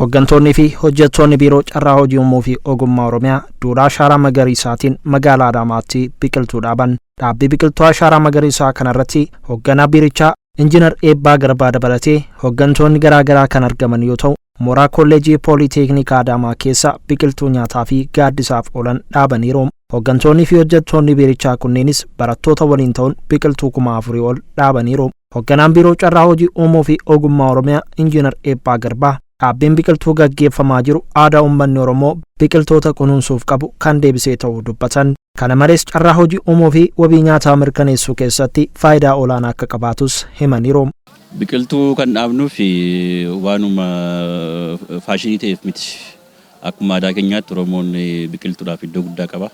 Hooggantoonnii fi hojjettoonni Biiroo Carraa Hojii Uumuu fi Ogummaa Oromiyaa duula Ashaaraa Magariisaatiin magaalaa Adaamaatti biqiltuu dhaaban. Dhaabbii biqiltuu Ashaaraa Magariisaa kanarratti hoogganaa biirichaa Injiinar Eebbaa Garbaa dabalatee hooggantoonni garaagaraa kan argaman yoo ta'u, mooraa Kolleejjii Pooliiteeknikaa Adaamaa keessa biqiltuu nyaataa fi gaaddisaaf oolan dhaabaniiru. Hooggantoonnii fi hojjettoonni biirichaa kunneenis barattoota waliin ta'uun biqiltuu 4000 ol dhaabaniiru. Hoogganaan Biiroo Carraa Hojii Uumuu fi Ogummaa Oromiyaa Injiinar Eebbaa Garbaa dhaabbiin biqiltuu gaggeeffamaa jiru aadaa uummanni Oromoo biqiltoota kunuunsuuf qabu kan deebisee ta'uu dubbatan. Kana malees carraa hojii uumuu fi wabii nyaataa mirkaneessuu keessatti faayidaa olaanaa akka qabaatus himaniiru. Biqiltuu kan dhaabnuuf waanuma faashinii ta'eef miti. Akkuma aadaa keenyaatti Oromoon biqiltuudhaaf iddoo guddaa qaba.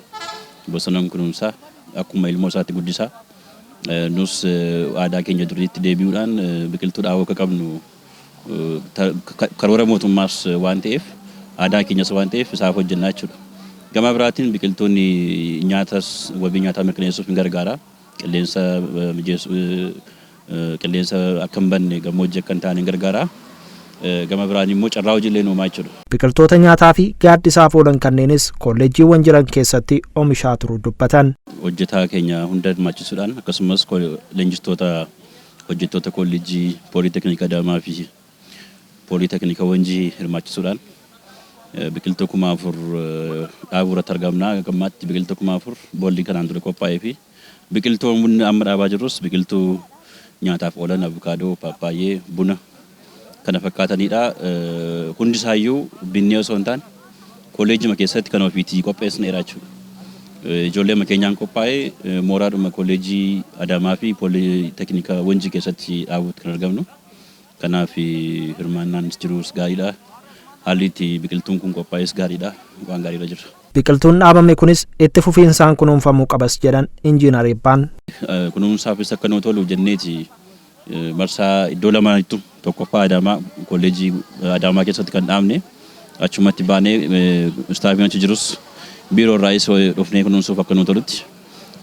Bosona kunuunsaa, akkuma ilmoo isaatti guddisaa. Nus aadaa keenya duriitti deebi'uudhaan biqiltuu dhaabuu akka qabnu karoora mootummaas waan ta'eef, aadaa keenyas waan ta'eef isaaf hojjennaa jechuudha. Gama biraatiin biqiltoonni nyaatas wabii nyaataa mirkaneessuuf ni gargaara. Qilleensa mijeessuu, qilleensa akka hin banne, gammoojjii akka hin taane ni gargaara. Gama biraan immoo carraa hojii illee uumaa jechuudha. Biqiltoota nyaataa fi gaaddisaaf oolan kanneenis kolleejjiiwwan jiran keessatti oomishaa turuu dubbatan. Hojjetaa keenya hunda hirmaachisuudhaan, akkasumas leenjistoota hojjettoota Kolleejjii Pooliteknika Adaamaa fi Pooliteknika Wanjii hirmaachisuudhaan biqiltuu 4000 dhaabuu irratti argamna. Gammaatti biqiltuu 4000 boolli kanaan dura qophaa'ee fi biqiltuu amma dhaabaa jirrus biqiltuu nyaataaf oolan avukaadoo, paappaayyee, buna kana fakkaatanidha. Hundi isaayyuu binnee osoo hin taane kolleejjima keessatti kan ofiitii qopheessineedha jechuudha. Ijoollee keenyaan qophaa'ee mooraadhuma Kolleejjii Adaamaa fi Pooliteknika Wanjii keessatti dhaabuutti kan argamnu. Kanaaf hirmaannaan jirus gaariidha. Haalli itti biqiltuun kun qophaa'es gaariidha. Waan gaariirra jira. Biqiltuun dhaabame kunis itti fufiinsaan kunuunfamuu qabas jedhan Injiinar Eebbaan. Kunuunsaafis akka nuu tolu jenneeti marsaa iddoo lamaanittu, tokkoffaa Adaamaa, kolleejjii Adaamaa keessatti kan dhaabne, achumatti baanee staffiin achi jirus biiroo irraayis dhufnee kunuunsuuf akka nuu tolutti.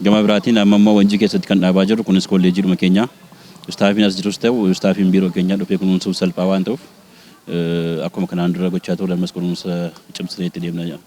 Gama biraatiin amma immoo Wanjii keessatti kan dhaabaa jirru kunis kolleejjiidhuma keenya. Staffiin as jirus ta'u staffiin biiroo keenyaa dhufee kunuunsuuf salphaa waan ta'uuf, akkuma kanaan dura gochaa turre ammas kunuunsa cimsinee itti deemna.